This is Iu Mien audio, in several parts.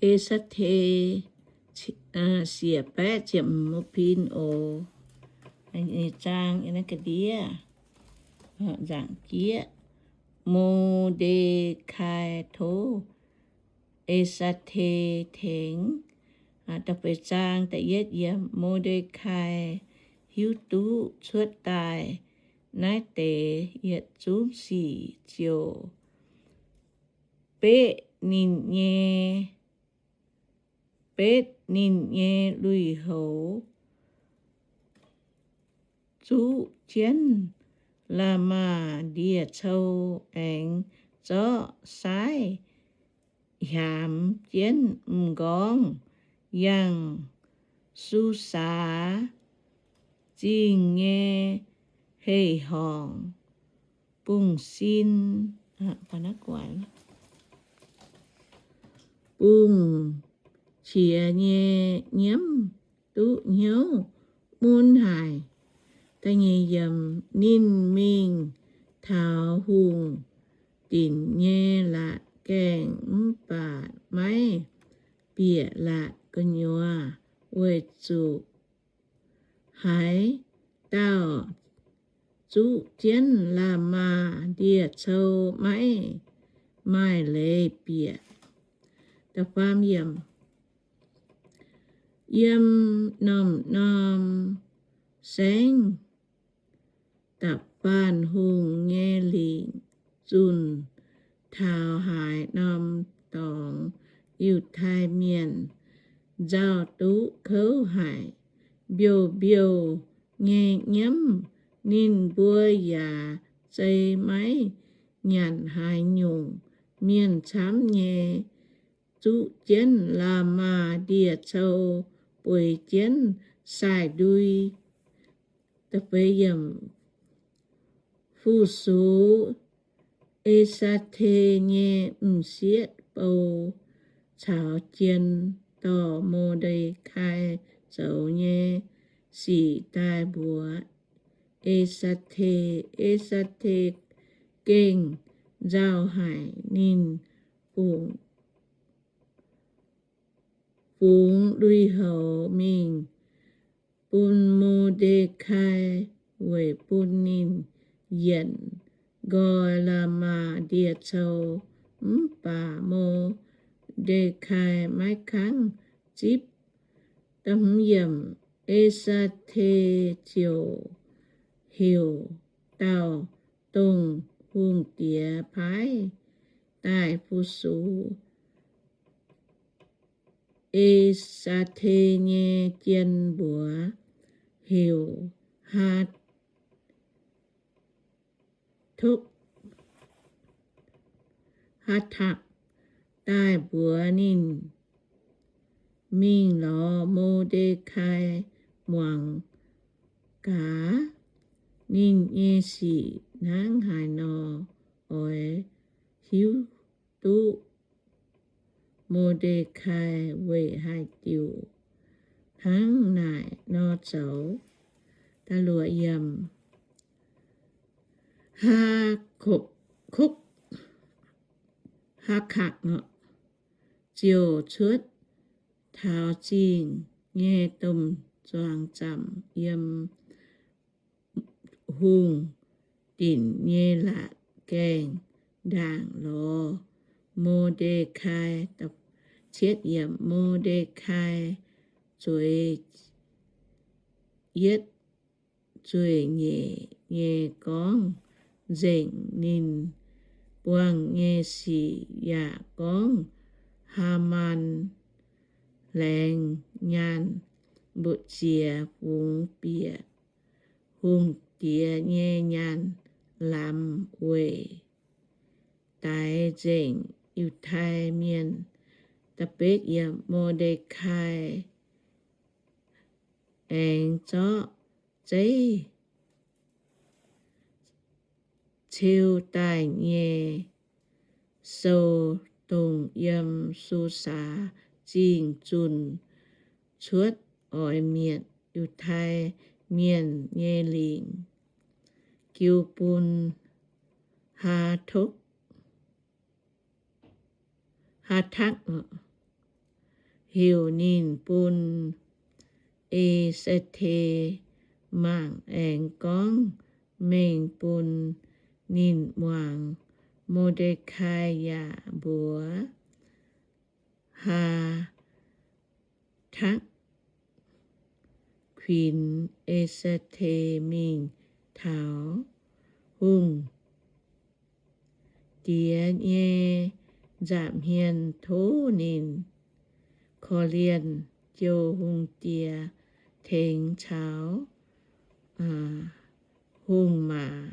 E^saa^te siec baeqv ziepc hmz pin oc. Zaang ga'ndiev, nzaangc jieqv. Mo^nde^kai tov E^saa^te tengx. Da'feix zaang da'yietv yiemc. Mo^nde^kai hiuv duqv cuotv daaih naaiv deix yietc zungv sic ziouc beqv ninh nyei, betv ninh nyei lui-houx, zuqv jienv la'maah ndie-cou aengx zorqv saaiv hiaamx jienv m'nqorngv yangh Susaa Zingh nyei hei-horngc bungx sin, bungx qiex nyei nyiemv duqv hnyouv mun haic. Ninh mingh taux hungh dinc nyei laatc gaengh mv baac maiv bieqc laatc gu'nyuoz, weic zuqc haaix dauh zuqv jienv la'maah ndie-cou maiv maaih leiz bieqc. Yiem norm-norm saengv da'faanh hungh nyei lingc zunh taux haaix norm dorngx Yiutai Mienh nzauh duqv kouv haic, mbiouh-mbiouh nyei nyiemv. Ninh mbuo yaac zei maiv nyanc haaix nyungc. Mienh camv nyei zuqv jienv la'maah ndie-cou bueix jienv sai-ndui. Fu-sux E^saa^te nyei m'sieqv bou caux jien dorh Mo^nde^kai zoux nyei sic daaih mbuox E^saa^te. E^saa^te gengh nzauh haic. Ninh fungx lui-houx mingh bun Mo^nde^kai weic bun ninh yienc nqoi la'maah ndie-cou. Mv baac Mo^nde^kai maiv kangv zipv. E^saa^te ziouc heuc dauh dongh hungh diex paaiv daaih fu-sux E^saa^te nyei jien mbuox, heuc Haa Haa^takc daaih mbuox ninh mingh lorz Mo^nde^kai muangx gaax ninh nyei sic hnangv haaix nor. Oix hiuv duqv Mo^nde^kai weic haaix diuc hnangv naaic nor zoux. Haa^kakc ziouc cuotv taux zingh nyei domh zuangx zaamc yiem hungh dinc nyei laatc gaengh ndaangc lorz Mo^nde^kai. Mo^nde^kai zueiz yietv zueiz nyeic nyei gorngv nzengc ninh buangh nyei sic yaac gorngv Haamaan laengz nyaanh mbu'ziex fungx bieqc hungh diex nyei nyaanh lamz weic daix nzengc Yiutai Mienh. Mo^nde^kai aengx zorqv zeiv ceu daaih nyei sou, dongh yiem Susaa Zingh zunh cuotv oix mietc Yiutai Mienh nyei lingc, jiu bun Haa Tokv, Haa Takv, heuc ninh bun E^saa^te mangc aengx gorngv mengh bun ninh muangx. Mo^nde^kai yaac mbuox Haa^takc kuinx E^saa^te mingh taux hungh diex nyei nza'hmien tov ninh. Korv-lienh jouh hungh diex tengx caux hungh maac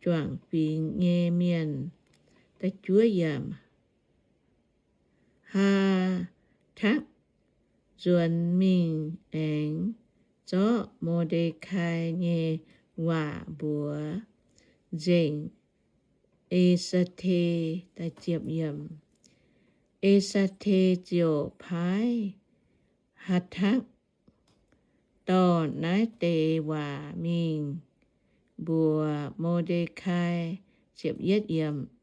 juangc fingx nyei mienh. Haa^takc nzuonx mingh aengx zorqv Mo^nde^kai nyei waac mbuox nzengc E^saa^te. E^saa^te ziouc paaiv Haa^takc dorh naaiv deix waac mingh mbuox Mo^nde^kai.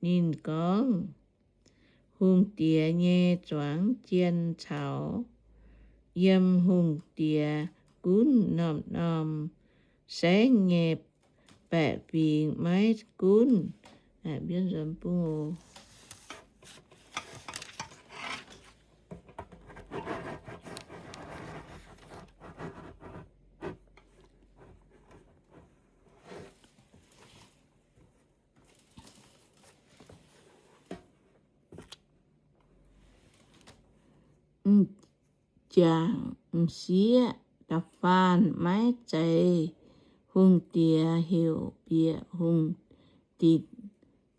Ninh gorngv, Hungh diex nyei zuangx jien caux yiem hungh diex gunv norm-norm saengv nyei baeqc fingx maiv gunv m'jangc m'sieqv da'faanh maiv zeiz hungh diex heuc bieqc hungh dinc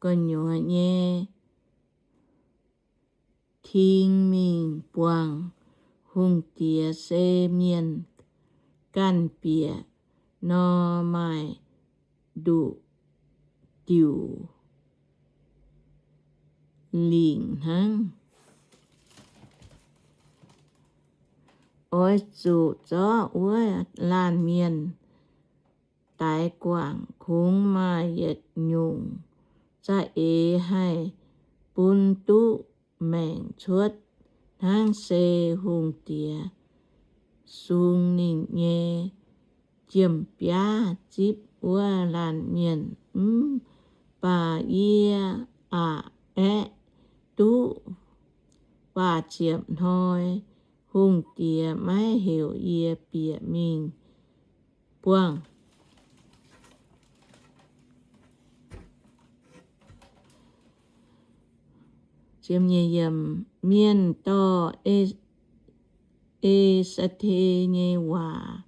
gu'nyuoz nyei ting mingh buangh. Hungh diex se mienh ganh bieqc nor, maaih nduqc diuc lingc hnangv. Oix zuqc zorqv wuov laanh mienh daix guangc, kungx maaih yietc nyungc za'eix haih bun duqv maengc cuotv hnangv se hungh diex sung ninh nyei jiem-biaav zipv wuov laanh mienh. Mv baac yie aqc aeqv, duqv faah ziepc hnoi hungh diex maiv heuc yie bieqc mingh buangh. Mienh dorh E^saa^te nyei waac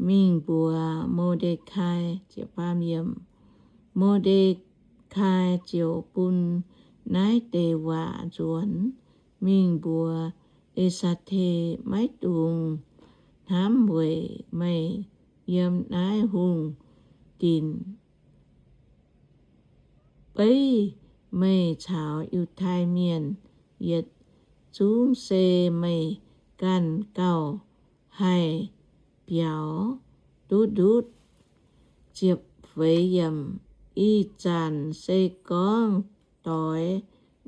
mingh mbuox Mo^nde^kai. Mo^nde^kai ziouc bun naaiv deix waac nzuonx mingh mbuox E^saa^te, Maiv dungx hnamv weic meih yiem naaiv hungh dinc beiv meih caux Yiutai Mienh yietc zungv, se meih ganh gauh haih biaux duqv ndutv. Ih zanc se gorngv doix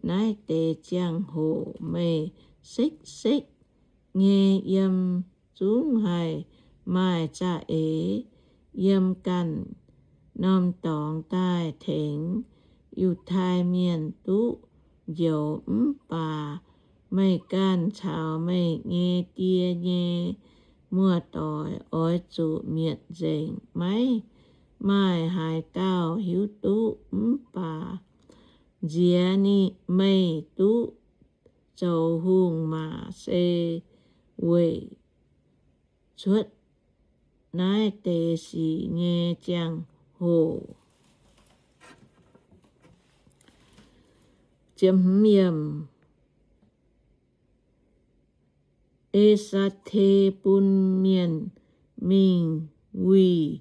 naaiv deix ziangh hoc meih sekv-sekv nyei yiem zungv haih maaih za'eix yiem ganh norm dorngx daaih tengx Yiutai Mienh duqv njoux. Mv baac meih ganh caux meih nyei die nyei muoz-doic oix zuqc mietc nzengc. Maiv maaih haaix dauh hiuv duqv. Mv baac nziex meih duqv zoux hungh maac se weic cuotv naaiv deix sic nyei ziangh hoc. E^saa^te bun mienh mingh wuih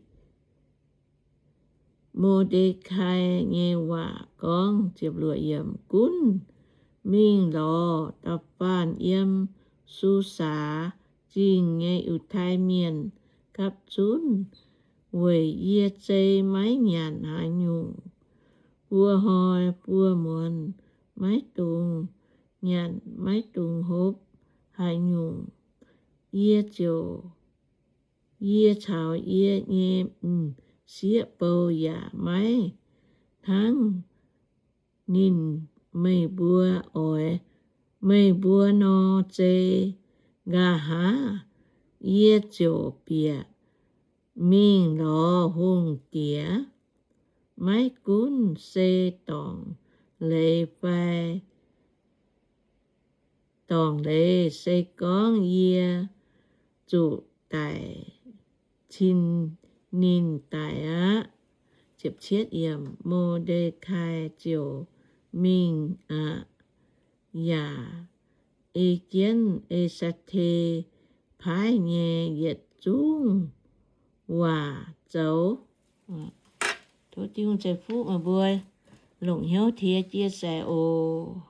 Mo^nde^kai nyei waac gorngv. Gunv mingh lorz da'faanh yiem Susaa Zingh nyei Yiutai Mienh gapv zunv, weic yie zei maiv nyanc haaix nyungc. Buo hnoi buo muonz maiv dungx nyanc, maiv dungx hopv haaix nyungc, yie ziouc, yie caux yie nyei m'sieqv bou yaac maiv hnangv ninh meih mbuo oix. Meih mbuo nor zei, nqa'haav yie ziouc bieqc mingh lorz hungh diex, maiv gunv se dorngc leiz fai dorngc leiz, se gorngv yie zuqc daic cin ninh daic aqv. Mo^nde^kai ziouc mingh aqv, yaac ei jienv E^saa^te paaiv nyei yietc zungv waac zoux. Tov Tin-Hungh ceix fuqv meih mbuo longc hnyouv tie chia sẻ oc.